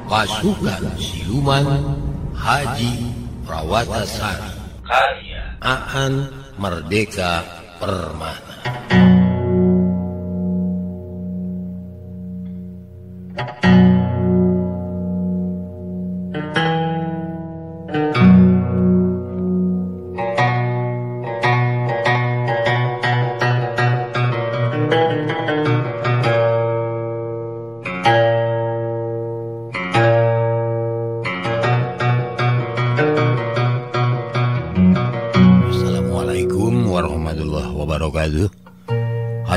Pasukan Siluman Haji Prawatasari Karya Aan Merdeka Permana.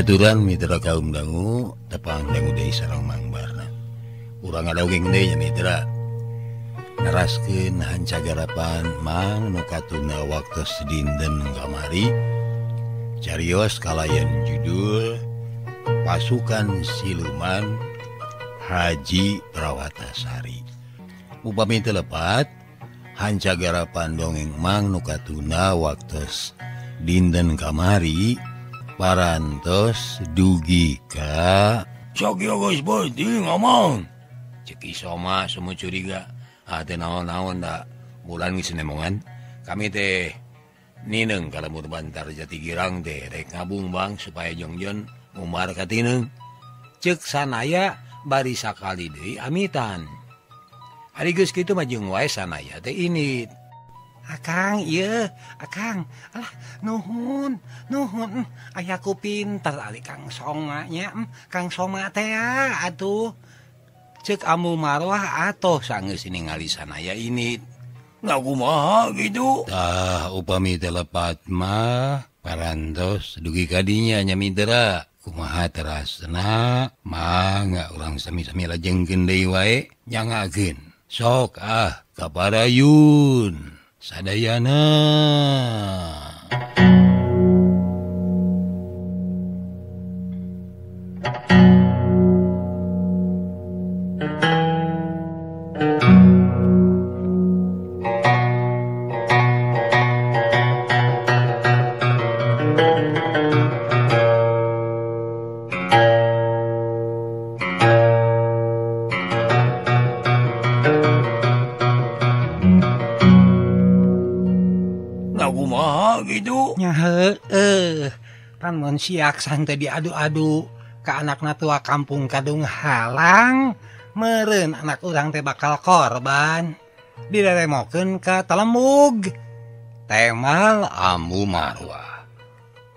Aturan mitra kaum dangu tepang dangu deui sareng Mang Barna. Urang ngadogeng deui nya mitra. Neraskeun hancagarapan Mang nu katuna waktos dinten kamari. Carios kalayan judul Pasukan Siluman Haji Prawatasari. Upami teu lepat hancagarapan dongeng Mang nu katuna waktos dinten kamari parantos dugi ka sok geus beuting ngomong cek Soma semu curiga ah teh naon-naon da bulan geus nemongan kami teh nineung ka lembur Bantar Jati Girang teh rek ngabung bang supaya jongjon ngumbar ka tineung cek sanaya bari sakali deui amitan ari geus kitu mah jeung wae sanaya teh ini Akang ieu, akang. Alah, nuhun, nuhun. Ayaku pinter ali Kang Soma nya. Kang Soma teh atuh. Cek Amu Marwah atuh sanggeus ningali sanaya ini. Nah kumaha gitu? Tah upami teu lepat mah parantos dugi ka dinya nya mitra. Kumaha terasna mangga urang sami-sami lajengkeun deui wae nyangakeun. Sok ah kaparayun. Sadayana. Pan siak santai diadu-adu ke anakna tua kampung Kadung Halang meureun anak urang teh bakal korban direremokeun ka Telemug temal Ambu Marwah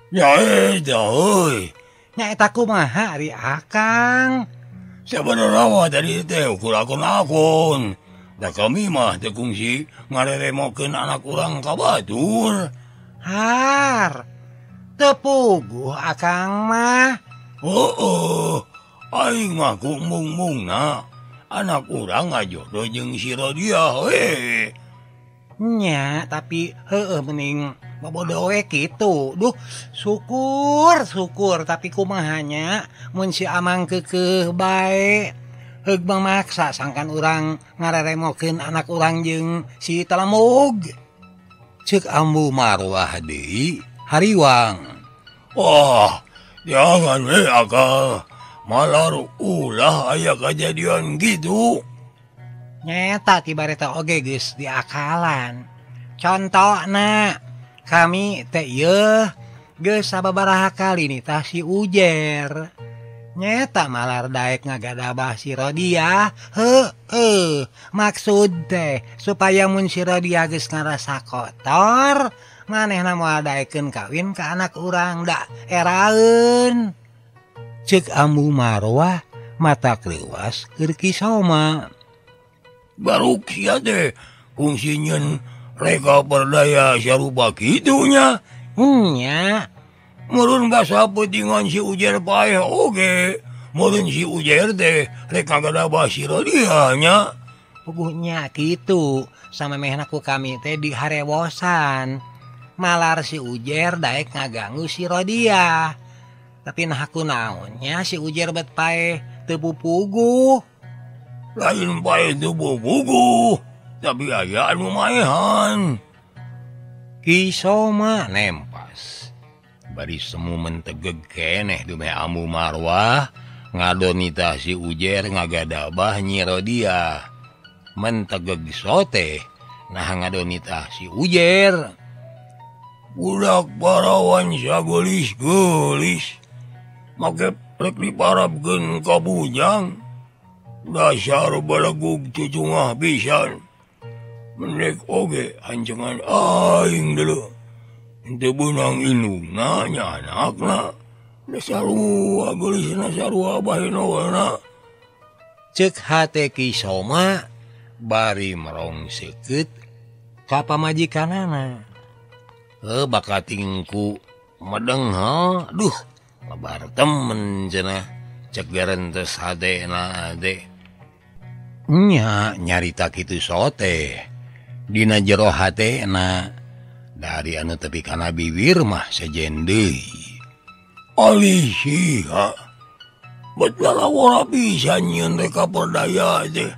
nya eta euy nya eta kumaha ari akang sabenerna mah tadi teh ukur akon-akon da kami mah teu kungsi ngareremokeun anak urang ka batur har tepuguh akang mah. Oh, aing mah ku mung-mungna anak urang ngajodoh jeung si Rodiah we. Nya, tapi heueuh mending bobodo we kitu. Duh, syukur syukur tapi kumaha nya mun si Amang keukeuh bae. Heug mamaksa sangkan urang ngareremokeun anak urang jeung si Telemug. Ceuk Ambu Marwah deui hariwang. Wah, jangan we akal. Malar ulah aya kejadian gitu. Nyeta ti bareta oge geus diakalan. Contona kami teh ieu geus sababaraha kali nitah si Ujer. Nyeta malar daek ngagadabah si Rodiah. Heueuh, maksud teh supaya mun si Rodiah geus ngarasa kotor manehna moal daekeun kawin ka anak urang da eraeun. Ceuk Ambu Marwah mata kleuwas keur Ki Soma. Baruk sia teh kungsi nyeun reka perdaya sarupa kitu nya. Nya meureun basa peutingan si Ujer paeh oge. Meureun si Ujer teh rek ngagadabah si Rodiah nya. Puguhnya kitu samemehna ku kami teh diharewosan. Malar si Ujer daek ngaganggu si Rodiah. Tapi nah aku naonnya si Ujer bet paeh teu pupuguh. Lain paeh teu pupuguh, tapi aya anu maehan. Ki Soma nempas. Bari semu mentegeg keneh dumeh Ambu Marwah ngadonita si Ujer ngagadabah Nyi Rodiah. Mentegeg sote nah ngadonita si Ujer. Budak parawan sagelis-gelis make rek diparabkeun ka bujang. Dasar balegug cucungah pisan. Mendek oge hancengan aing deuleu. Henteu beunang indungna nya anakna. Dasar gelisna sarua bahenolna. Ceuk hate Ki Soma bari merong seukeut ka pamajikanana. Bakating ku medeng ha, duh lebar temen cenah cek garentes hatena teh. Nya nyarita kitu sote dina jero hatena dari anu tepi kana bibir mah sejen deui. Alih sia bet lalawara pisan nyieun reka perdaya teh.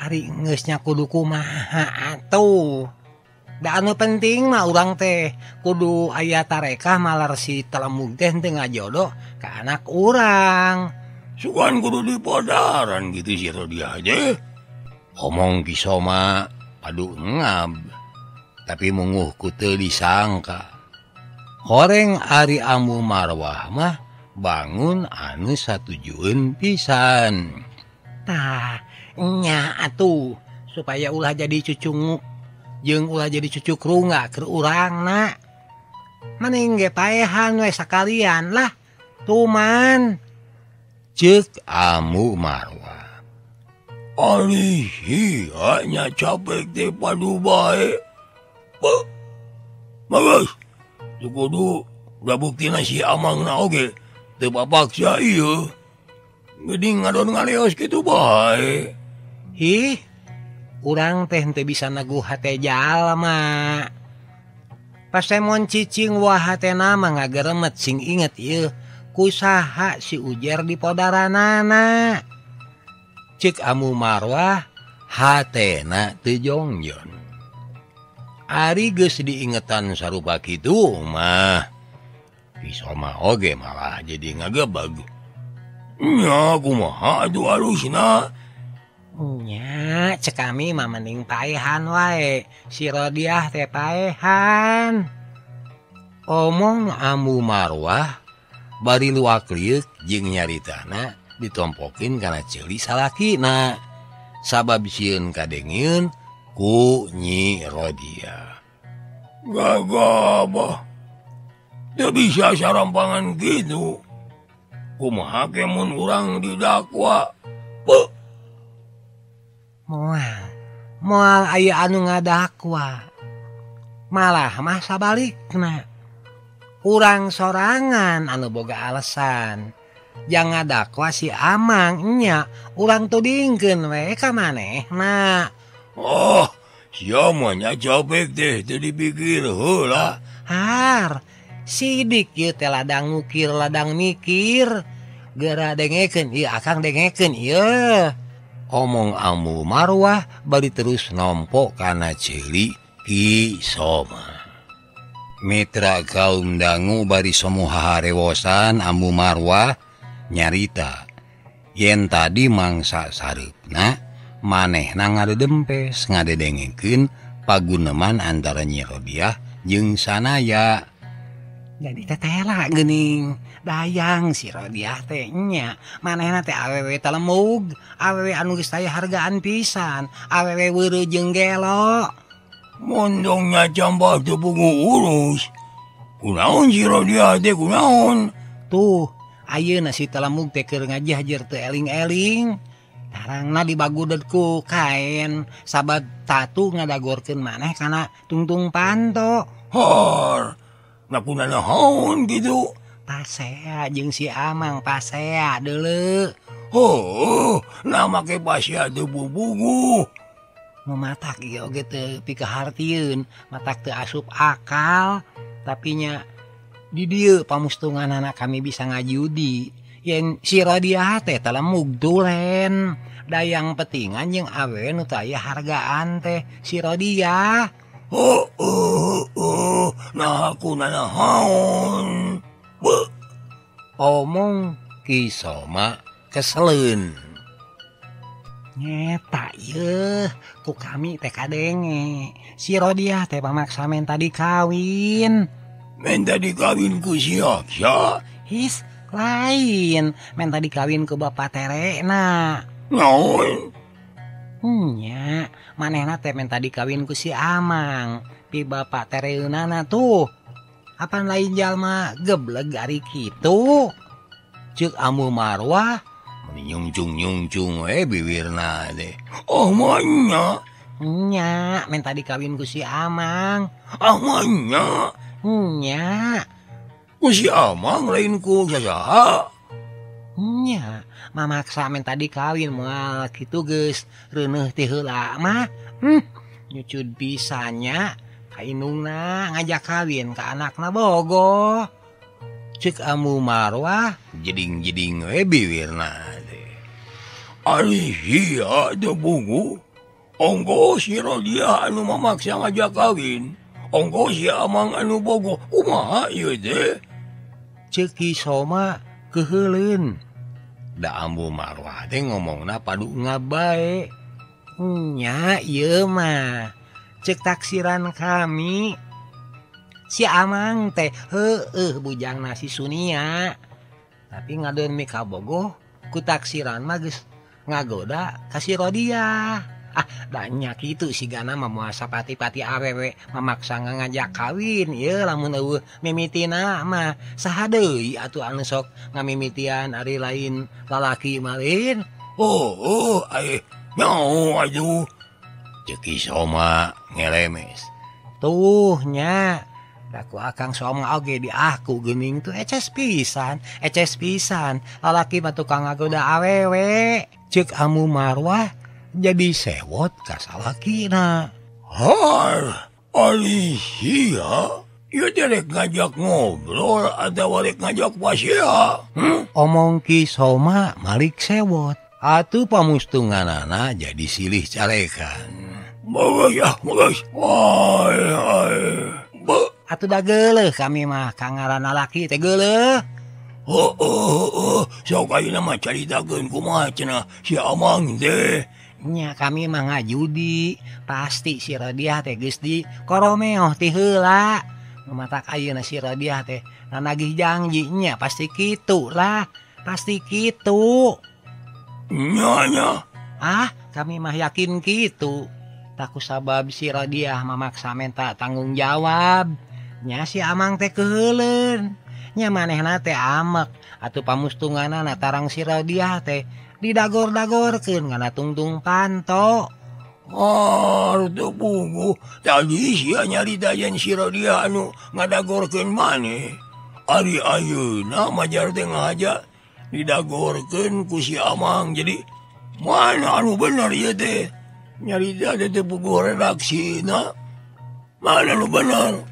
Ari geus nya kudu kumaha atuh. Da anu penting mah urang teh kudu aya tarekah malar si telemug teh teu ngajodoh ka anak urang. Sugan kudu dipodaran gitu si Rodiah teh. Omong Ki Soma padu ngab tapi munguh ku teu disangka. Horeng ari Ambu Marwah mah bangun anu satujueun pisan. Tah nya atuh supaya ulah jadi cucunguk jeung ulah jadi cucu krunga keur urangna. Mending ge paehan we sakalian lah tuman. Ceuk Ambu Marwah. Alih sia nya capek teh padu bae. Bagus. Kudu udah buktina si Amangna oge teu papaksa ieu. Geuning ngadon ngaleos kitu bae. Ih, urang teh henteu bisa neguh hate jalma. Pasemon cicing wah hatena mah ngageremet sing inget ieu kusaha si Ujer di podaranana. Ceuk Ambu Marwah hatena teu jongjon. Ari geus diingetan sarupa kitu mah Ki Soma oge malah jadi ngagebeg. Nya kumaha atuh alusna? Nya cek kami mah mending paehan wae. Si Rodiah teh paehan. Omong Ambu Marwah bari luak lieuk jeung nyaritana ditompokeun kana ceuli salakina. Sabab sieun kadengeun ku Nyi Rodiah. Gagabah teu bisa sarampangan kitu. Kumaha ke mun urang didakwa? Moal aya anu ngadakwa. Malah mah sabalikna. Urang sorangan anu boga alasan. Jang ngadakwa si Amang nya urang tudingkeun we ka manehna. Oh, sia mah nya capek teh teu dipikir heula. Har, sidik ieu teh ladang ngukir ladang mikir. Geura dengekeun ieu akang dengekeun ieu. Omong Ambu Marwah bari terus nompo kana ceuli Ki Soma. Mitra kaum dangu bari somo haharewosan Ambu Marwah nyarita yen tadi mangsa sareupna manehna ngadedempes ngadedengekeun paguneman antara Nyi Rodiah jeung Sanaya. Jadi tetela geuning dayang si Rodiah teh nya manehna teh awewe telemug, awewe anu geus taya hargaan pisan, awewe weureu jeung gelo. Mondongnya cambah teu puguh urus. Kunaon si Rodiah teh kunaon? Tuh, ayeuna si telemug teh keur ngajajer teu eling-eling. Tarangna dibaguded ku kaen sabab tatu ngadagorkeun maneh kana tungtung panto. Har, nakuna naon gitu? Pasea jeung si Amang pasea deuleu. Oh, nah make pasea teu bubuguh. Nu matak ieu oge teu pikahartieun, matak teu asup akal, tapi nya di dieu pamustunganana kami bisa ngajudi. Yen si Rodiah teh telemug tulen, dayang petingan jeung awewe nu teu aya hargaan teh si Rodiah. Oh, oh, oh, nah aku nanaon. Omong Ki Soma keseleun. Nyeta yeuh ku kami teh kadenge. Si Rodiah teh pamaksa menta dikawin. Menta dikawin ku siapa? His lain menta dikawin ku bapak terena. Naon? Nya, manehna teh menta dikawin ku si Amang. Pi bapak tereunana tuh. Apan lain jalma gebleg ari kitu. Ceuk Amu Marwah nyungcung-nyungcung we biwirna teh. Oh manya. Nya, menta dikawin ku si Amang. Ah manya. Nya. Ku si Amang lain ku saha? Nya, mamaksa menta dikawin moal kitu geus reuneuh ti heula mah. Nyucud pisannya ka indungna ngajak kawin ka anakna bogoh. Ceuk Amu Marwah jeding-jeding we biwirna teh. Ari sia teu bungu. Onggo si Rodiah anu mamaksa ngajak kawin. Onggo si Amang anu bogoh. Kumaha ieu teh? Ceuk Ki Soma keuheuleun. Da Ambu Marwah teh ngomongna padu ngabae. Nya ieu mah ceuk taksiran kami. Si Amang teh heueuh bujangna si Sunia. Tapi ngadeun mika bogoh ku taksiran mah geus ngagoda ka si Rodiah. Ah, banyak itu sigana mah moal sapati-pati awewe mamaksa ngajak kawin ieu lamun eueuh mimitina mah saha deui atuh anu sok ngamimitian ari lain lalaki mah lain. Oh, ai nyaho atuh. Ceuk Ki Soma ngelemes. Tuh nya ku Akang Soma oge di aku geuning tuh eces pisan lalaki mah tukang ngagoda awewe. Ceuk Amu Marwah jadi sewot ka salakina. Har, ari sia, ieu teh rek ngajak ngobrol atawa rek ngajak pasia? Omong Ki Soma malik sewot. Atuh pamustunganana jadi silih carekan. Bagus ah, bagus. Ai ai. Atuh da geuleuh kami mah ka ngaranna laki teh geuleuh. Oh, sok ayeuna mah caritakeun kumaha cenah si Amang teh. Nya kami mah ngajudi, pasti si Rodiah teh geus di koromeoh ti heula. Matak ayeuna si Rodiah teh nanagih janji nya pasti kitu lah, pasti kitu. Nya nya. Ah, kami mah yakin kitu. Taku sabab si Rodiah mamaksa menta tanggung jawab. Nya si Amang teh keuheuleun. Nya manehna teh amek atuh pamustunganana tarang si Rodiah teh didagor-dagorkeun ngana tungtung panto. Ah, teu puguh. Tadi sia nyarita yen si Rodiah anu ngadagorkeun maneh. Ari ayeuna majar teh ngahaja didagorkeun ku si Amang. Jadi mana anu bener ieu teh? Nyarita teh teu puguh redaksina. Mana anu bener?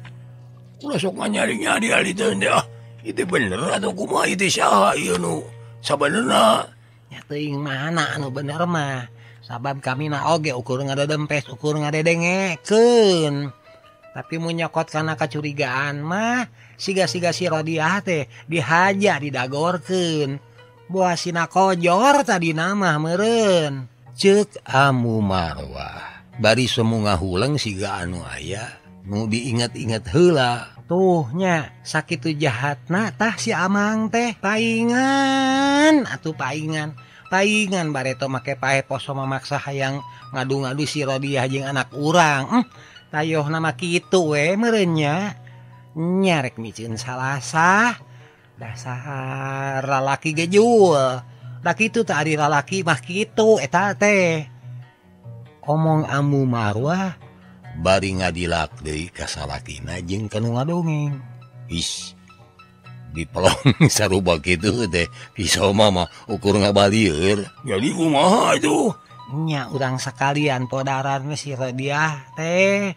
Ulah sok nyari-nyari ari teh ah. Itu bener atau kumaha itu saha ieu nu sabenerna? Nya teuing mana anu bener mah. Sabab kami na oge ukur ngadedempes ukur ngadedengekeun. Tapi mun nyokot kana kacurigaan mah siga-siga si Rodiah teh dihaja didagorkeun. Boa sina kojor tadi mah meureun. Ceuk Amu Marwah bari semu ngahuleng siga anu aya nu diinget-inget heula. Tuh nya sakitu jahatna tah si Amang teh paingan atuh paingan paingan bareto make pae poso mamaksa hayang ngadu-ngadu si Rodiah jeung anak urang. Tayohna mah kitu we meureun nya. Nya rek miceun salasah dasar lalaki gejul. Da kitu teh ari lalaki mah kitu eta teh. Omong Amu Marwah bari ngadilak deui ka salakina jeung ka nu ngadongeng. Is dipelong saruba kitu teh Ki Soma mah ukur ngabalieur. Jadi kumaha atuh? Nya urang sakalian podaran we si Rodiah teh.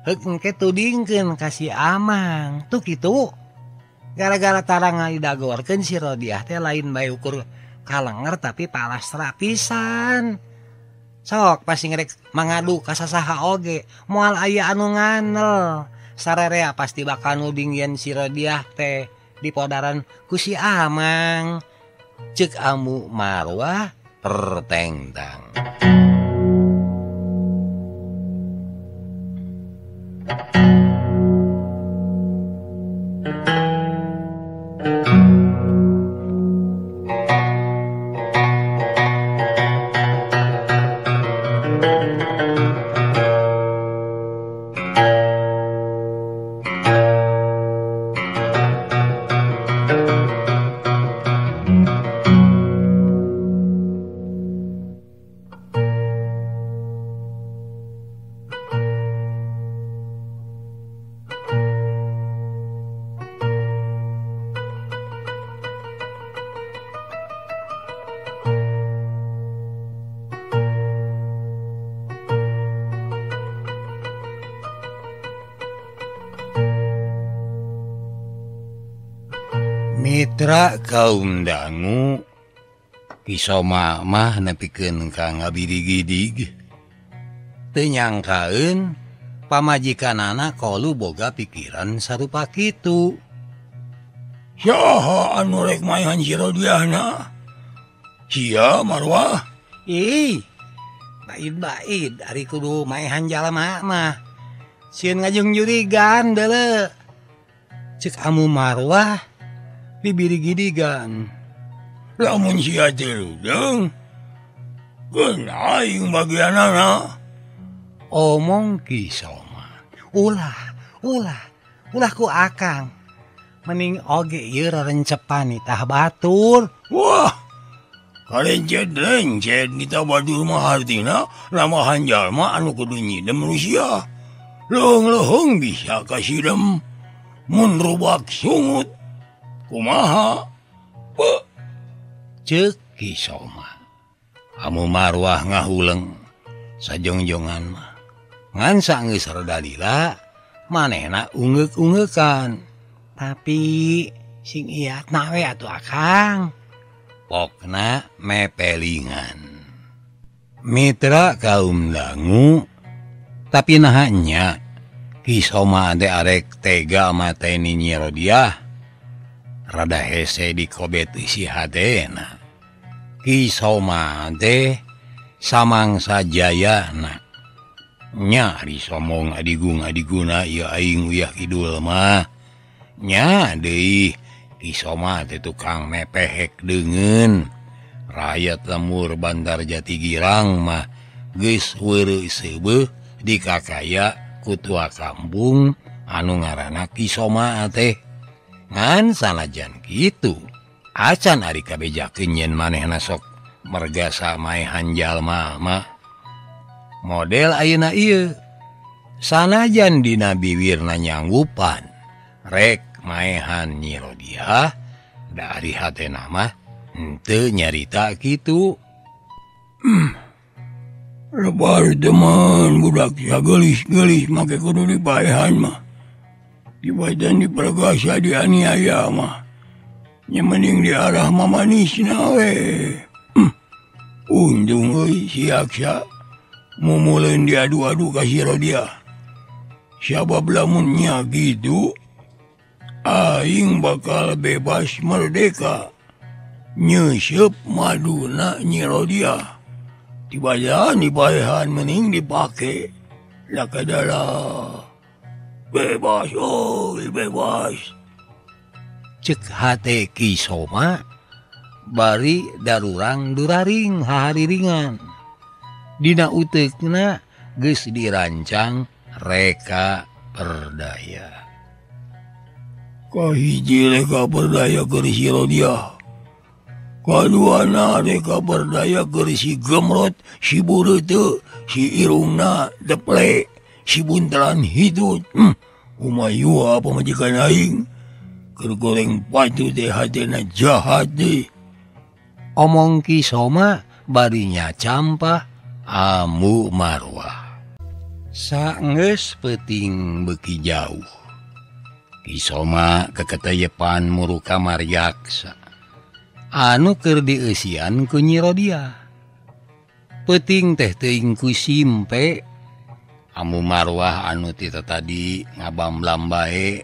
Heuk engke tudingkeun ka si Amang. Tuh kitu. Gara-gara tarang ngadagorkeun si Rodiah teh lain bae ukur kalenger tapi palastra pisan. Sok pasti ngerek mangadu ka sasaha oge moal aya anu nganel. Sarerea pasti bakal nuding yen si Rodiah teh di podaran ku si Amang. Ceuk Amu Marwah pertengtang. Mitra kaum dangu Kisoma mah nepikeun ka ngabidi-gidig teu nyangkaeun pamajikanana kolu boga pikiran sarupa kitu. Saha anu rek maehan si Rodiahna? Sia Marwah? Ih, baid-baid ari kudu maehan jalma mah. Sieun ngajung jurigan deuleu. Ceuk amu Marwah dibiri-gidigan. Lamun sia teh ludeung, keun aing bagianana. Omong Kisoma. Ulah, ulah, ulah ku akang. Mending oge ieu rerencepan nitah batur. Wah, karencet-rencet nitah batur mah hartina ramahan jalma anu kudu nyidem Rusia. Leuheung-leuheung bisa kasidem mun rubak sungut. Kumaha? Ceuk Kisoma. Amu Marwah ngahuleng sajongjongan mah. Ngan sageus rada lila manehna ungeuk-ungeukan. Tapi sing iatna we atuh akang. Pokna mepelingan. Mitra kaum dangu tapi naha nya Kisoma teh arek tega mateni Nyi Rodiah. Rada hese dikobet isi hatena. Kisoma teh samangsa jayana. Nya ari somong adigung adiguna ieu aing uyah kidul mah. Nya deui Kisoma teh tukang mepehek deungeun. Rakyat lemur Bandar Jati Girang mah geus weureu seubeuh dikakaya ku tua kampung anu ngaranna Kisoma teh. Ngan sanajan kitu acan ari kabejakeun yen manehna sok mergasa maehan jalma mah. Model ayeuna ieu sanajan dina biwirna nyanggupan rek maehan Nyi Rodiah dari hatena mah henteu nyarita kitu. Lebar teman budak sagelis-gelis make kudu dipaehan mah. Dibadan dipergasa dianiaya mah. Nya mending diarah mamanisna we. Untung euy si Aksa mumuleun diadu-adu ka si Rodiah. Sabab lamun nya kitu aing bakal bebas merdeka. Nyeuseub maduna Nyi Rodiah. Dibadan dipaehan mending dipake. Lakadalah. Bebas, oh, bebas. Cek hate Kisoma bari darurang duraring hahariringan. Dina uteukna geus dirancang reka perdaya. Kahiji reka perdaya keur si Rodiah. Kaduana reka perdaya keur si Gemrot, si Bureuteu, si Irungna Deple. Si buntelan hitut. Umayua pamajikan aing keur goreng patu teh hatena jahat deh. Omong Kisoma barinya campah amu Marwah. Saenggeus peuting beuki jauh. Kisoma keketeyepan muru kamar yaksa anu keur dieusian ku Nyi Rodiah. Peuting teh teuing ku simpe. Amu Marwah anu ti tadi ngabamblam bae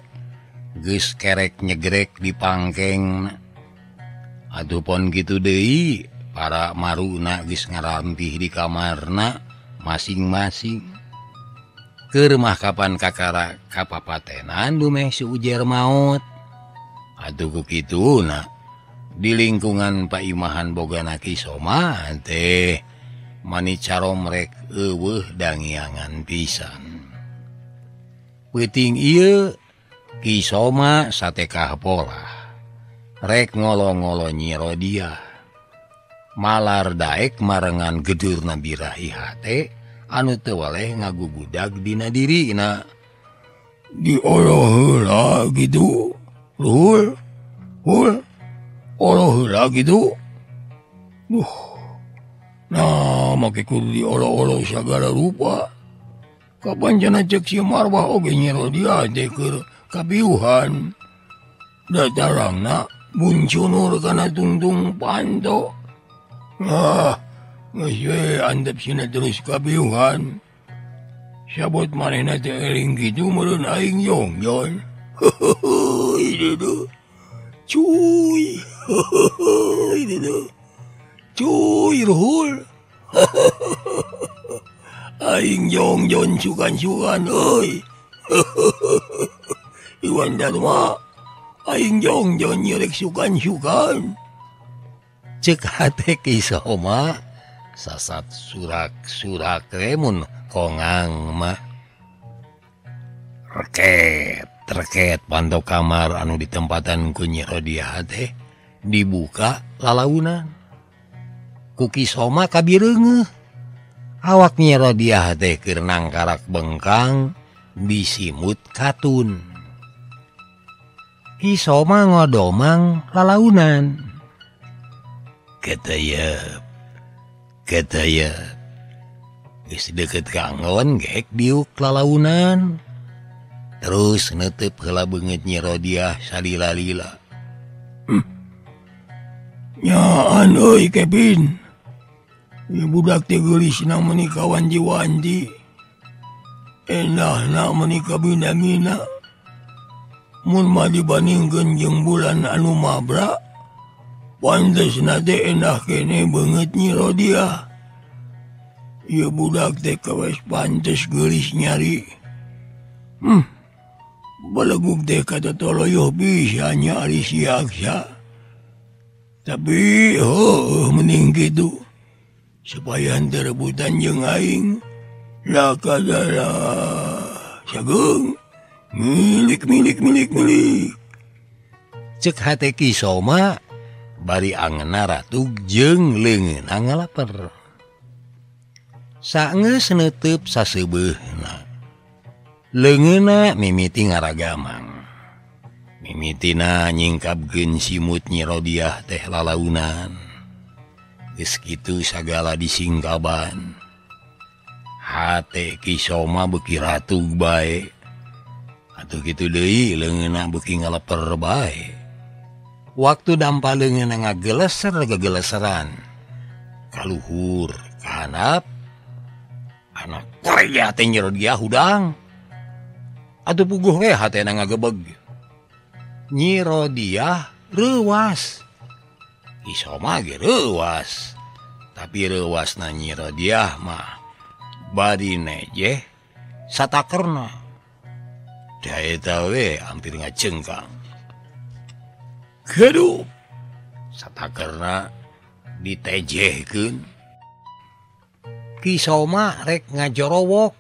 geus kerek nyegrek di pangkeng. Atuh pon kitu deui Para maruna geus ngarampih di kamarna masing-masing. Keur mah kapan kakara kapapatenan dumeh si Ujer maot. Atuh ku kituna di lingkungan paimahan bogana Ki Soma teh mani caromrek eueuh dangiangan pisan. Peuting ieu Ki Soma satekah polah rek ngolo-ngolo Nyi Rodiah. Malar daek marengan gedurna birahi hate anu teu waleh ngagugudag dina dirina. Diolo heula kitu. Luhur. Hul. Olo heula kitu. Duh. Nah, make kudu diolo-olo sagala rupa. Kapan cenah cek si Marwah oge Nyi Rodiah teh keur kabiuhan. Datarangna buncunur kana tungtung panto. Ah, geus we andep sina terus kabiuhan. Sabot manehna teh eling kitu meureun aing jongjon. Heuheuh duh. Cuy. Heuheuh duh. Cuy ruhul. Aing jongjon sugan-sugan euy. Iwan Darma aing jongjon nyerek sugan-sugan. Cek hate Ki Soma sasat surak-surak remun kongang mah. Reket reket panto kamar anu ditempatan ku Nyi Rodiah teh dibuka lalaunan. Ku Ki Soma kabireungeuh. Awak Nyi Rodiah teh keur nangkarak bengkang disimut katun. Ki Soma ngodomang lalaunan. Ketayep, ketayep. Geus deukeut kangon gek diuk lalaunan. Terus netep heula beungeut Nyi Rodiah salila-lila. Nyaan euy Kevin. Ieu budak teh geulisna meuni ka wanji-wanji. Endahna meuni ka bina-mina. Mun mah dibandingkeun jeung bulan anu mabra, pantesna teh endah keneh beungeut Nyi Rodiah. Ieu budak teh kawes pantes geulis nyari. Balegug teh katotoloyoh bisa nyari si Aksa. Tapi heuh mending kitu supaya henteu rebutan jeung aing. Lakadara sageung milik milik milik milik. Cek hate Ki Soma bari angeuna ratug jeung leungeunna ngalaper. Saenggeus neuteub saseubeuhna. Leungeunna mimiti ngaragamang. Mimitina nyingkapkeun simut Nyi Rodiah teh lalaunan. Geus kitu sagala disingkaban. Hate Ki Soma beuki ratug bae. Atuh kitu deui leungeunna beuki ngaleper bae. Waktu dampa leungeunna ngageleser gageleseran. Kaluhur kahanap anak korea teh Nyi Rodiah hudang. Atuh puguh we hatena ngagebeg. Nyi Rodiah reuwas. Ki Soma ge reuwas. Tapi reuwasna Nyi Rodiah mah bari nejeh satakerna. Da eta we hampir ngacengkang. Gedup satakerna ditejehkeun. Ki Soma rek ngajorowok.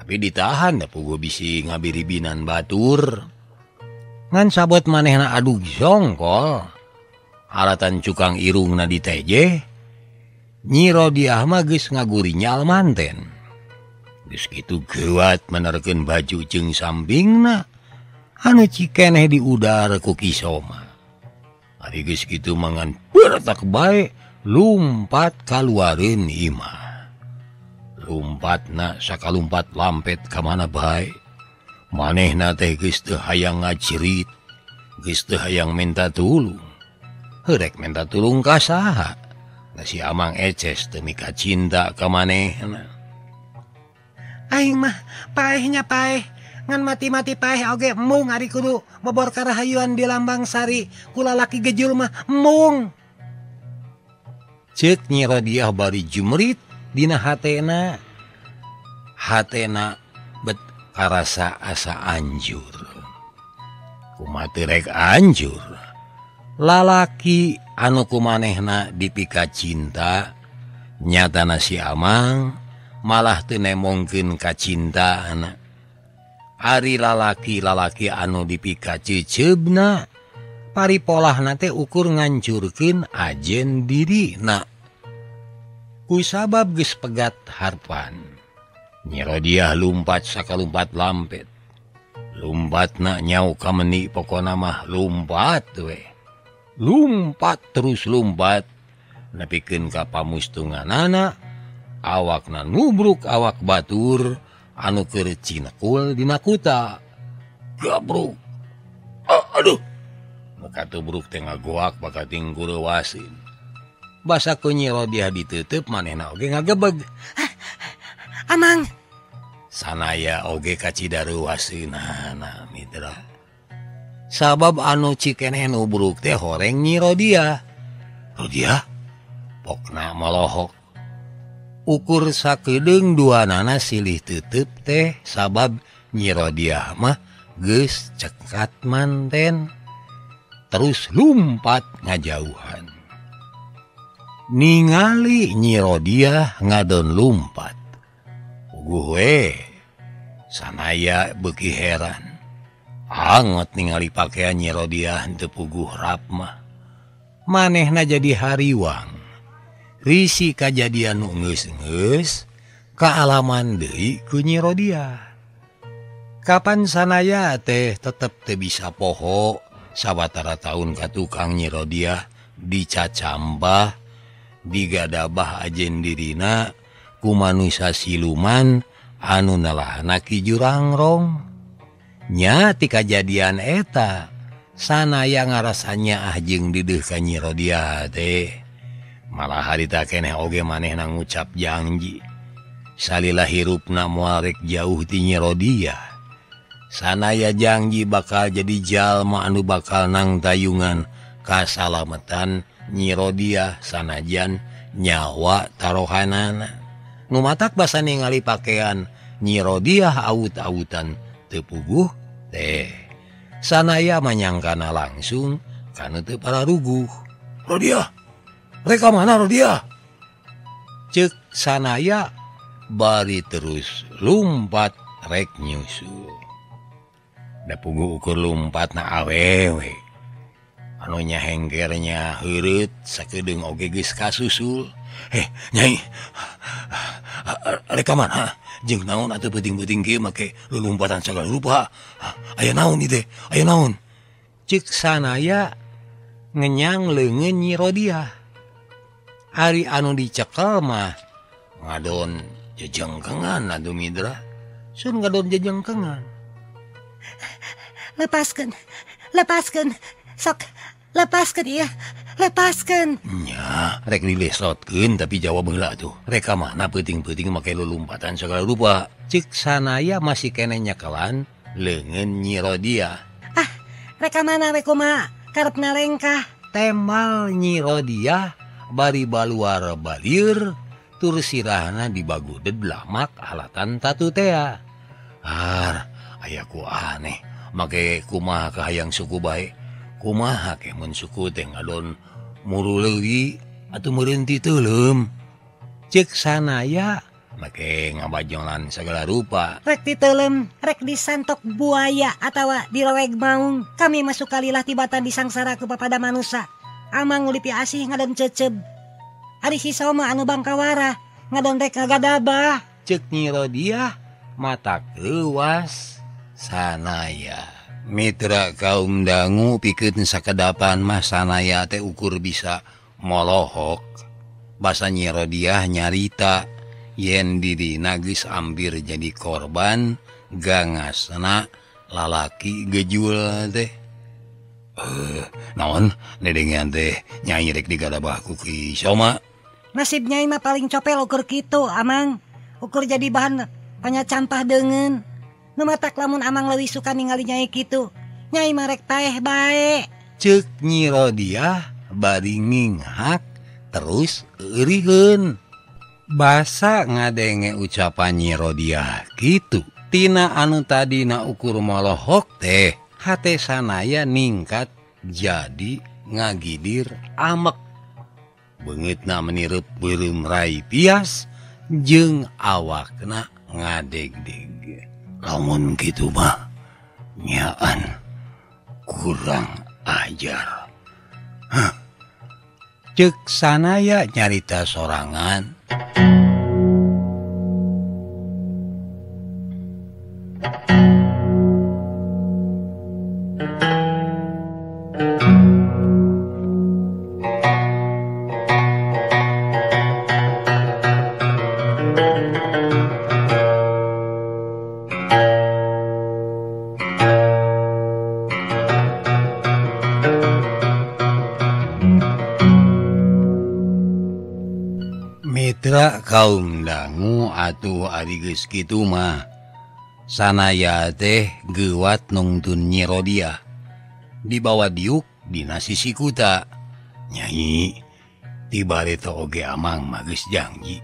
Tapi ditahan da puguh bisi ngabiribinan batur. Ngan sabot manehna adug songkol. Alatan cukang irungna ditejeh. Nyi Rodiah mah geus ngagurinyal manten. Geus kitu geuat menerkeun baju jeung sampingna anu cikeneh diudar ku Ki Soma. Ari geus kitu mangan bertak bae lumpat kaluareun imah. Lumpatna sakalumpat lampet ka mana bae. Manehna teh geus teu hayang ngacerit, geus teu hayang minta tulung. Heurek minta tulung ka saha? Da si Amang Eces teu mika cinta ka manehna. Aing mah paehnya paeh, ngan mati-mati paeh oge embung ari kudu bobor karahayuan di Lambang Sari ku lalaki gejul mah embung. Cek Nyi Rodiah bari jumrit dina hatena. Hatena bet karasa asa anjur. Kumaha teu rek anjur. Lalaki anu kumanehna dipika cinta nyatana si Amang malah teu nemongkeun kacintaana. Ari lalaki-lalaki anu dipika ceuceubna paripolahna teh ukur ngancurkeun ajen dirina. Kusabab geus pegat harpan. Nyi Rodiah lumpat sakalumpat lampet. Lumpatna nyau kameni pokona mah lumpat we. Lumpat terus lumpat nepikeun ka pamustunganana, awakna nubruk awak batur anu keur cinekul dina kuta. Gabruk. Aduh. Muka tubruk teh ngagoak bakating kurewasin. Basa ku Nyi Rodiah ditutup manehna oge ngagebeg. Amang. Sanaya oge kacida reuwaseunana mitra. Sabab anu cikeneh nubruk teh horeng Nyi Rodiah. Rodiah pokna molohok. Ukur sakedeung duanana silih tutup teh sabab Nyi Rodiah mah geus cekat manten. Terus lumpat ngajauhan. Ningali Nyi Rodiah ngadon lumpat. Puguh we sanaya beuki heran. Angot ningali pakaian Nyi Rodiah teu puguh rapmah. Manehna jadi hariwang. Risi kajadian nu geus-geus kaalaman deui ku Nyi Rodiah. Kapan sanaya teh tetep teu bisa poho sawatara taun ka tukang Nyi Rodiah dicacambah digadabah ajen dirina ku manusia siluman anu nelahna ki Jurangrong. Nya ti kajadian eta sanaya ngarasanya ah jeung dideuh ka Nyi Rodiah teh. Malah harita keneh oge manehna ngucap janji salila hirupna moal rek jauh ti Nyi Rodiah. Sanaya janji bakal jadi jalma anu bakal nang tayungan kasalametan Nyi Rodiah sanajan nyawa tarohanana. Nu matak basa ningali pakaian Nyi Rodiah aut-autan teu puguh teh. Sanaya manyangkana langsung kana teu pararuguh. Rodiah, rek mana Rodiah? Cek sanaya bari terus lumpat rek nyusul. Da puguh ukur lumpatna awewe. Anu nya hengkernya heureut sakedeung oge geus kasusul. Nyai. Rek mana? Jeung naon atuh peuting-peuting kieu make lulumpatan sagala rupa. Aya naon ieu teh? Aya naon? Cek sanaya ngenyang leungeun Nyi Rodiah. Ari anu dicekel mah ngadon jejengkengan atuh Midra. Sun ngadon jejengkengan. Lepaskeun. Lepaskeun. Sok lepaskeun ieu. Lepaskeun. Nya, rek dilesotkeun tapi jawab heula tuh. Rek ka mana peuting-peuting make lulumpatan sagala rupa. Cek sanaya masih keneh nyekelan leungeun Nyi Rodiah. Ah, rek ka mana we kumaha? Karepna lengkah. Temal Nyi Rodiah bari baluar balieur tur sirahna dibaguded lamak alatan tatu tea. Har, aya ku aneh. Make kumaha kahayang suku bae. Kumaha ke mun suku teh ngadon muruleuwi atuh meureun ti teuleum. Cek sanaya make ngabajolan segala rupa. Rek diteuleum, rek disantok buaya atawa diroweg maung. Kami masuk kalilah tibatan disangsara ku papada manusa. Amang ngulipi asih ngadon ceceb. Ari si Soma anu bangkawara ngadon rek ngagadabah. Cek Nyi Rodiah mata keuwas sanaya. Mitra kaum dangu pikeun sakedapan mah sanaya teh ukur bisa molohok. Basa Nyi Rodiah nyarita yen dirina geus ampir jadi korban gangasna lalaki gejul teh. Naon dedengean teh nyai rek digadabah ku Ki Soma. Nasib nyai mah paling copel ukur kitu, Amang. Ukur jadi bahan panyacampah deungeun. Nu matak lamun Amang leuwih suka ningali nyai kitu. Nyai mah rek taeh bae. Ceuk Nyi Rodiah bari nginghak Terus euriheun. Basa ngadenge ucapan Nyi Rodiah kitu. Tina anu tadina ukur molohok teh hate sanaya ningkat jadi ngagidir amek. Beungeutna menirup beureum rai pias jeung awakna ngadegdeg. Lamun kitu mah nyaan kurang ajar. Hah. Ceuk sanaya nyarita sorangan. Mitra kaum dangu atuh ari geus kitu mah sanaya teh geuwat nungtun Nyi Rodiah dibawa diuk dina sisi kuta. Nyai tibareta oge amang mah geus janji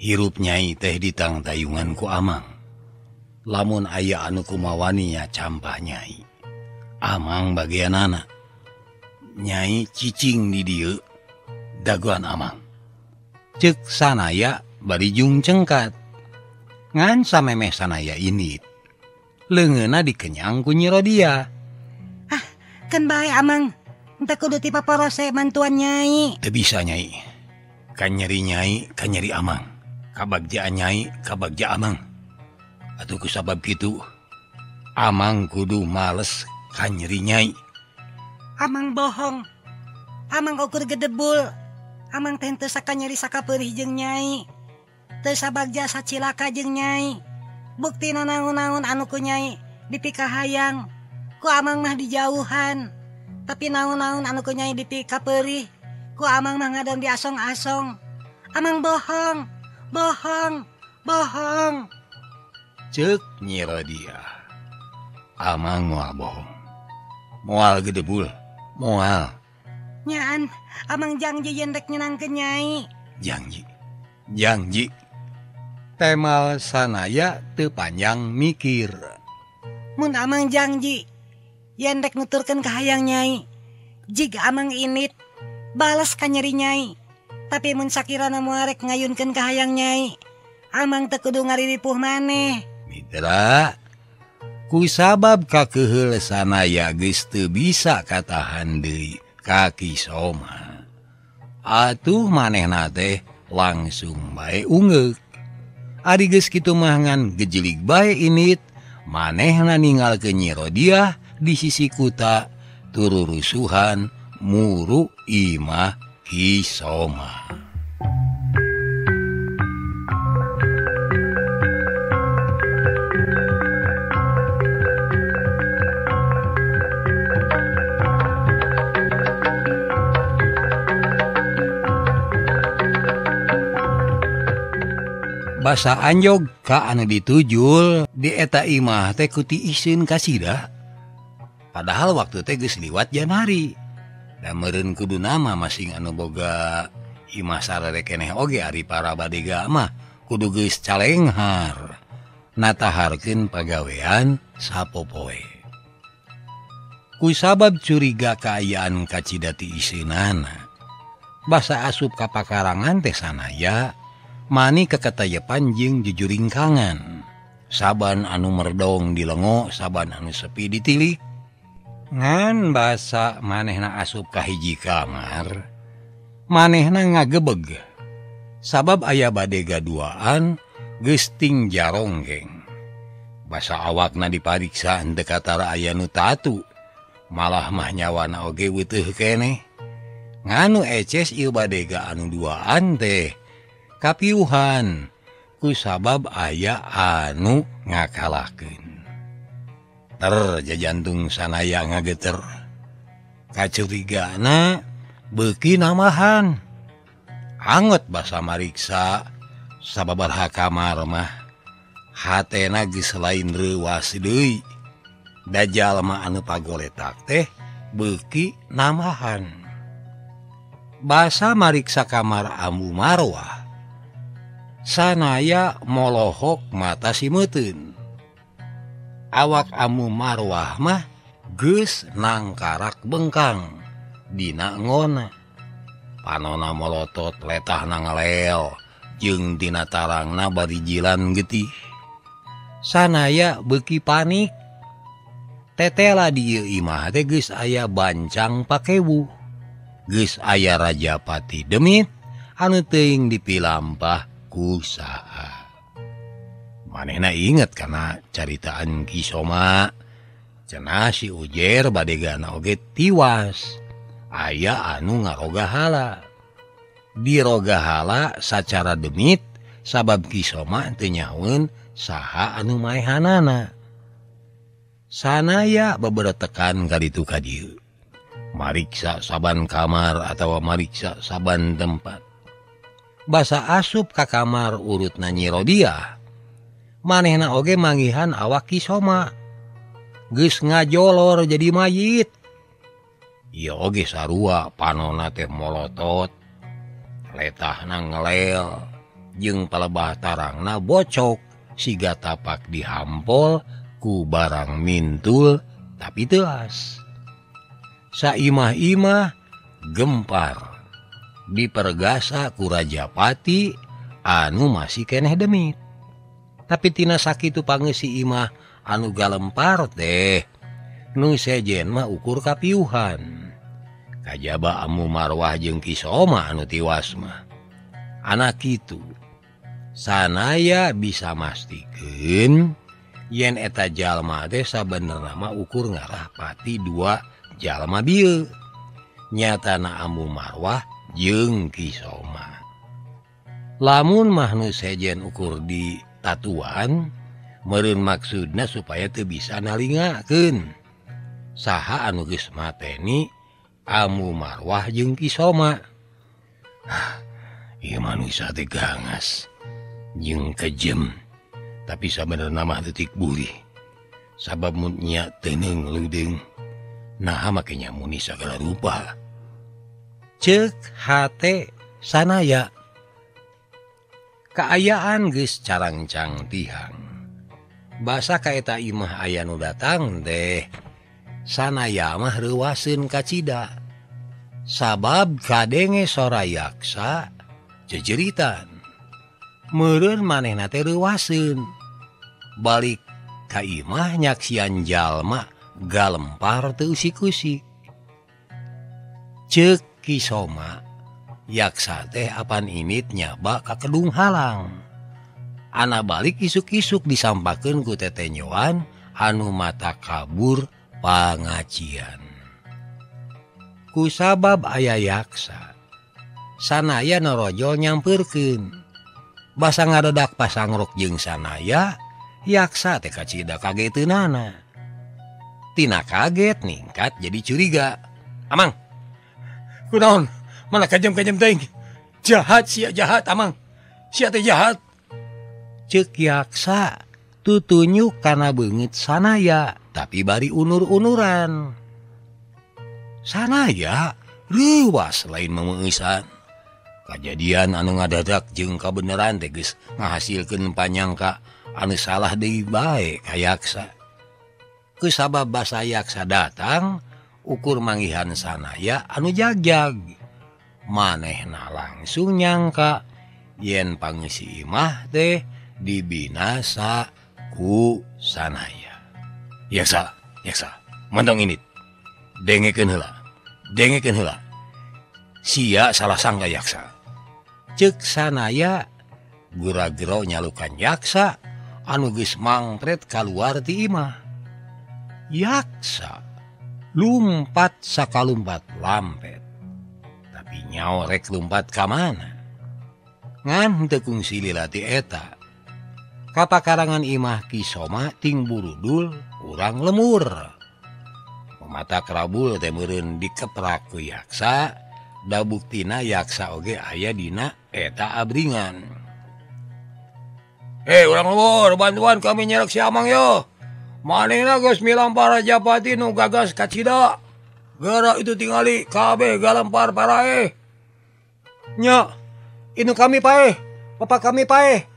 hirup nyai teh ditangtayungan ku amang. Lamun aya anu kumawani nya campah nyai. Amang bagianana. Nyai cicing di dieu dagoan amang. Ceuk sanaya bari jung cengkat. Ngan samemeh sanaya ini leungeunna dikenyang ku Nyi Rodiah. Ah, keun bae amang. Henteu kudu ti paparose mantuan nyai. Teu bisa nyai. Kanyeri nyai, kanyeri amang. Kabagjaan nyai, kabagja amang. Atuh kusabab kitu amang kudu males kanyeri nyai. Amang bohong. Amang ukur gedebul. Amang teh henteu sakanyeri sakapeurih jeung nyai. Teu sabagja sacilaka jeung nyai. Buktina naon-naon anu ku nyai dipikahayang. Ku amang mah dijauhan. Tapi naon-naon anu ku nyai dipikapeurih. Ku amang mah ngadon diasong-asong. Amang bohong, bohong, bohong. Ceuk Nyi Rodiah. Amang moal bohong. Moal gedebul, moal. Nyaan, amang janji yen rek nyenangkeun nyai. Janji. Janji. Temal sanaya teu panjang mikir. Mun amang janji yen rek nuturkeun kahayang nyai. Jig amang init balas ka nyeri nyai. Tapi mun sakirana moal rek ngayunkeun kahayang nyai, amang teu kudu ngariripuh maneh. Mitra, ku sabab kakeheul sanaya geus teu bisa katahan deui kaki Soma. Atuh manehna teh langsung bae ungeuk. Ari geus kitu mah ngan gejilig bae init, manehna ninggalkeun Nyi Rodiah di sisi kuta tururusuhan muru imah Ki Soma. Basa anjog ka anu ditujul di eta imah teh ku tiiseun kasida. Padahal waktu teh geus liwat Januari. Da meureun kudu nama masing anu boga imah sarere keneh oge ari para badega mah kudu geus calenghar. Nataharkeun pagawean sapopoe. Ku sabab curiga kaayaan kacida tiiseunana. Basa asup ka pakarangan teh sanaya mani keketayepan jeung jujuringkangan. Saban anu merdong dilengo, saban anu sepi ditilik. Ngan basa manehna asup ka hiji kamar, manehna ngagebeg. Sabab aya badega duaan geus ting jaronggeng. Basa awakna dipariksa henteu katara aya nu tatu, malah mah nyawana oge weutuh keneh. Nganu eces ieu badega anu duaan teh kapiuhan ku sabab aya anu ngakalahkeun. Ter jajantung sanaya ngageter. Kacurigana beuki namahan. Anget basa mariksa sababaraha kamar mah hatena geus lain reuwas deui. Da jalma anu pagoletak teh beuki namahan. Basa mariksa kamar Ambu Marwah. Sanaya molohok mata si meuteun. Awak Ambu Marwah mah geus nangkarak bengkang dina ngona. Panona molotot letahna ngalel jeung dina tarangna bari jilan getih. Sanaya beuki panik. Tetela dieu imah teh geus aya bancang pakewu. Geus aya Rajapati demit anu teuing dipilampah ku saha. Manehna inget kana caritaan Ki Soma. Cenah si Ujer badegana oge tiwas. Aya anu ngarogahala. Dirogahala sacara demit sabab Ki Soma teu nyahoeun saha anu maehanana. Sanaya beberetekan kaditu ka dieu. Mariksa saban kamar atawa mariksa saban tempat. Basa asup ka kamar urutna Nyi Rodiah. Manehna oge manggihan awak Ki Soma. Geus ngajolor jadi mayit. Ieu oge sarua panona teh molotot, letahna ngelel, jeung palebah tarangna bocok siga tapak dihampol ku barang mintul tapi teuas. Saimah-imah gempar dipergasa ku Rajapati anu masih keneh demit. Tapi tina sakitu pangeusi imah anu galempar teh nu sejen mah ukur kapiuhan. Kajaba Ambu Marwah jeung Ki Soma anu tiwas mah. Anak kitu sanaya bisa mastikeun yen eta jalma teh sabenerna mah ukur ngarah pati dua jalma bieu. Nyatana Ambu Marwah jeung Ki Soma. Lamun mah nu sejen ukur di tatuan meureun maksudna supaya teu bisa nalingakeun saha anu geus mateni Ambu Marwah jeung Ki Soma. Ieu manusia teh gangas jeung kejem, tapi sabenerna mah detik bulih. Sabab mun nya teuneung leudeung naha make nya muni sagala rupa. Ceuk hate sanaya. Kaayaan geus carangcang tihang. Basa ka eta imah aya nu datang teh sanaya mah reuwaseun kacida. Sabab kadenge sora yaksa jejeritan. Meureun manehna teh reuwaseun. Balik ka imah nyaksian jalma galempar teu usik-usik. Ceuk Ki Soma, yaksa teh apan init nyaba ka Kedung Halang. Ana balik isuk-isuk disampakeun ku tetenyoan anu mata kabur pangajian. Ku sabab aya yaksa, sanaya norojol nyampeurkeun. Basa ngadodak pasangrok jeung sanaya, yaksa teh kacida kageteunana. Tina kaget ningkat jadi curiga. Amang, kunaon? Mana kajem-kajem teuing? Jahat sia jahat, amang. Sia teh jahat. Ceuk yaksa tutunyuk kana beungeut sanaya, tapi bari unur-unuran. Sanaya leuwas lain memeungeusan. Kajadian anu ngadadak jeung kabeneran teh geus ngahasilkeun panyangka anu salah deui bae ka yaksa. Kusabab basa yaksa datang ukur manggihan sanaya anu jagjag. Manehna langsung nyangka yen pangeusi imah teh dibinasa ku sanaya. Yaksa, yaksa, mantong init. Dengekeun heula. Dengekeun heula. Sia salah sangka yaksa. Ceuk sanaya gura-gero nyalukan yaksa anu geus mangtret kaluar ti imah. Yaksa lumpat sakalumpat lampet. Tapi nyaorek lumpat ka mana? Ngan teu kungsi lila ti eta. Kapakarangan imah Ki Soma ting burudul urang lemur. Mata kerabul teh meureun dikeprak ku yaksa, da buktina yaksa oge aya dina eta abringan. Hei urang lemur, bantuan kami nyerek si Amang yo. Manehna geus milampar Rajapati nu gagas kacida. Geura itu tingali kabeh galempar paraeh. Nya, inu kami paeh, bapak kami paeh.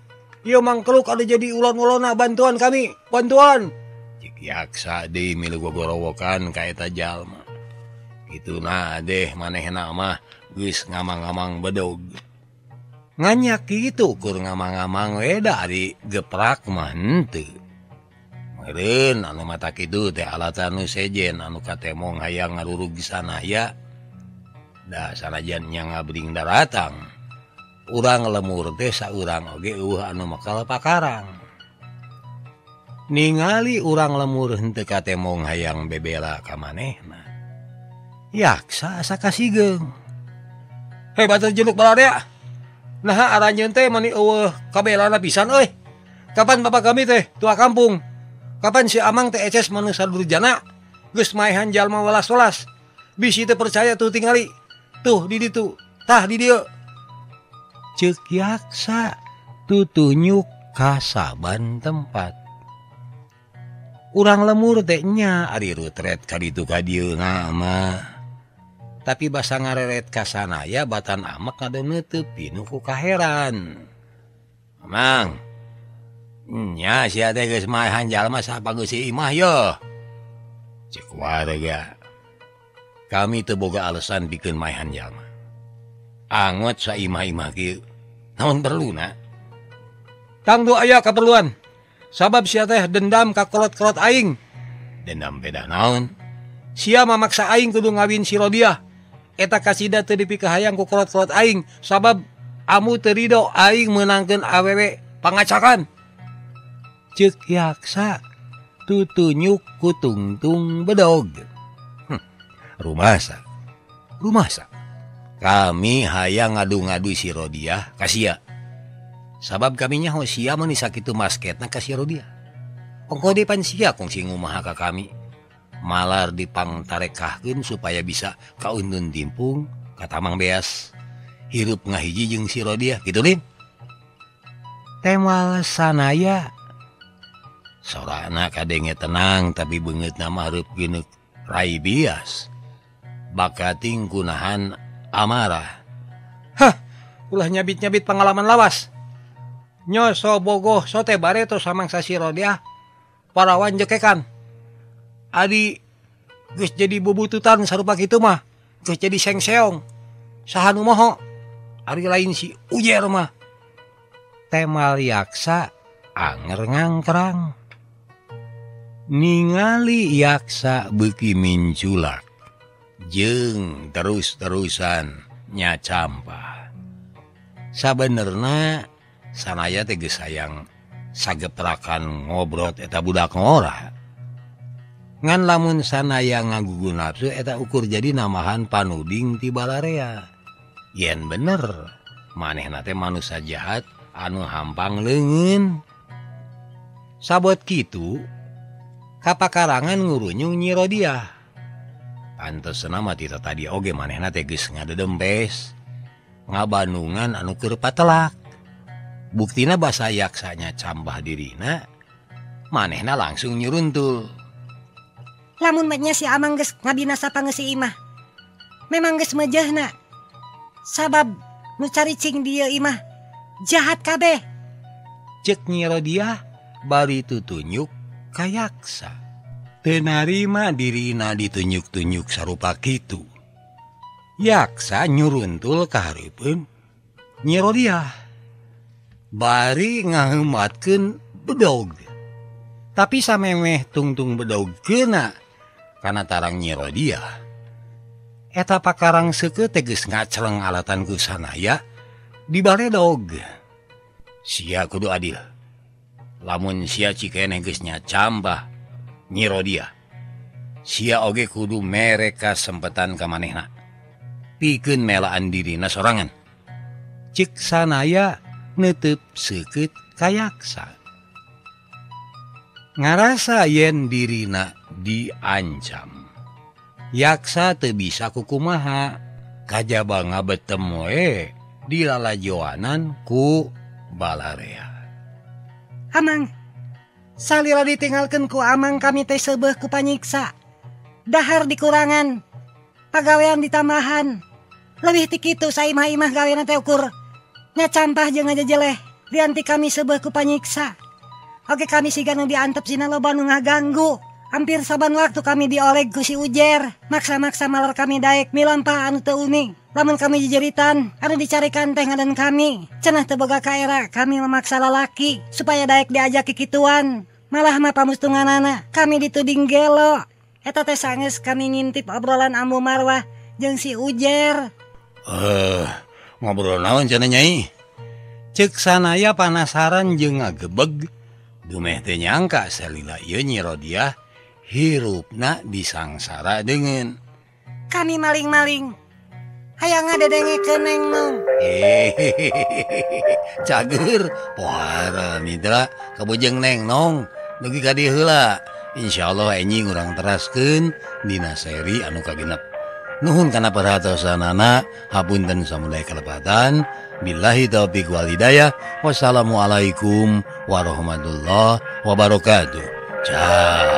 Ieu mangkeluk ada jadi ulon-ulona bantuan kami, bantuan. Cik yaksa deui milu gogorowokan ka eta jalma. Kituna deh manehna mah geus ngamang-ngamang bedog. Nganyak kitu kur ngamang-ngamang we da ari geprak mah henteu. Meureun anu mata kitu teh alatan nu sejen anu katemong hayang ngarurug sanaya. Da sanajan nya ngabring daratang. Urang lemur teh saurang oge eueuh anu makal pakarang. Ningali urang lemur henteu katemong hayang bebela ka manehna. Yaksa asa kasigeung. Hei batur jeluk balarea. Naha aranjeun teh mani eueuh kabelana pisan euy. Kapan bapak kami teh tua kampung? Kapan si Amang teh eces manusia durjana? Geus maehan jalma welas-welas. Bisi teu percaya tuh tingali. Tuh di ditu, tah di dieu. Ceuk yaksa tutunyuk ka saban tempat. Urang lemur teh nya ari rutret ka ditu ka dieu mah. Tapi basa ngareret ka sanaya batan amek ngadeuneuteub pinuh ku kaheran. Amang, nya sia teh geus maehan jalma sapageus si imah yeuh. Ceuk warga. Kami teu boga alasan pikeun maehan jalma. Angot saimah-imah kieu. Naon perluna? Tangtu aya kaperluan. Sabab sia teh dendam ka kolot-kolot aing. Dendam beda naon? Sia mamaksa aing kudu ngawin si Rodiah. Eta kasida teu dipikahayang ku kolot-kolot aing sabab amu teu rido aing meunangkeun awewe pangacakan. Ceuk yaksa tutunyuk ku tungtung bedog. Rumasa. Rumasa. Kami hayang ngadu-ngadu si Rodiah ka sia. Sabab kami nyaho sia meuni sakitu masketna ka si Rodiah. Ongko deui pan sia kungsi ngumaha ka kami. Malar dipangtarekahkeun supaya bisa kaundun timpung ka Tamang Beas. Hirup ngahiji jeung si Rodiah kitu lin. Temal sanaya. Sorana kadenge tenang tapi beungeutna mah reup geuneuk rai bias. Bakating kunahan amarah. Hah, ulah nyabit-nyabit pengalaman lawas. Nyoso bogoh sote bareto samangsa si Rodiah parawan jekekan. Adi geus jadi bubututan sarupa kitu mah, geus jadi sengseong. Saha nu moho? Ari lain si Ujer mah. Temal yaksa anger ngangkrang. Ningali yaksa beuki minculak jeung terus-terusan nyacampah. Sabenerna sanaya teh geus hayang sageprakan ngobrot eta budak ngora. Ngan lamun sanaya ngagugu nafsu eta ukur jadi namahan panuding ti balarea. Yen bener manehna teh manusia jahat anu hampang leungeun. Sabot kitu kapakarangan ngurunyung Nyi Rodiah. Pantesna mah ti tadi oge manehna teh geus ngadedempes ngabanungan anu keur patelak. Buktina basa yaksanya cambah dirina, manehna langsung nyuruntul. Lamun mah nya si Amang geus ngabinasa pangeus si imah. Memang geus mejehna. Sabab nu caricing dieu imah jahat kabeh. Ceuk Nyi Rodiah bari tutunyuk ka yaksa. Teu narima dirina ditunjuk-tunjuk sarupa kitu. Yaksa nyuruntul ka hareupeun Nyi Rodiah. Bari ngaheumatkeun bedog. Tapi samemeh tungtung bedog keuna kana tarang Nyi Rodiah. Eta pakarang seukeut teh geus ngaceleng alatan ku sanaya dibaredog. Sia kudu adil. Lamun sia cikeneh geus nyacambah Nyi Rodiah, sia oge kudu mere kasempetan ka manehna pikeun melaan dirina sorangan. Ceuk sanaya neuteub seukeut ka yaksa. Ngarasa yen dirina diancam. Yaksa teu bisa kukumaha, kajaba ngabetem we dilalajoanan ku balarea. Amang, salila ditinggalkeun ku Amang kami teh seubeuh ku panyiksa. Dahar dikurangan, pagawean ditambahan. Leuwih ti kitu saimah-imah gawena teh ukur nyacampah jeung ngajejeleh dianti kami seubeuh ku panyiksa. Oke kami siga nu diantep sina loba nu ngaganggu. Hampir saban waktu kami dioleg ku si Ujer. Maksa-maksa malar kami daek milampah anu teu uning. Lamun kami jejeritan anu dicarikan teh ngadan kami. Cenah teu boga kaera kami memaksa lalaki supaya daek diajak kikituan. Malah mah pamustunganana kami dituding gelo. Eta teh sanggeus kami ngintip obrolan Ambu Marwah jeung si Ujer. Ngobrol naon cenah Nyai? Ceuk sanaya panasaran jeung ngagebeg. Dumeh teh nyangka salila ieu Nyi Rodiah hirupna disangsara deungeun. Kami maling-maling. Hayang ngadedengekeun Neng Nong. Cager, pohara mitra kabujeng Neng Nong dugi ka dieu heula. Insyaallah enjing urang teraskeun dina seri anu kagenep. Nuhun kana perhatosanana, hapunten samudaya kalepatan. Billahi taufiq wal hidayah. Wassalamualaikum warahmatullahi wabarakatuh. Ciao.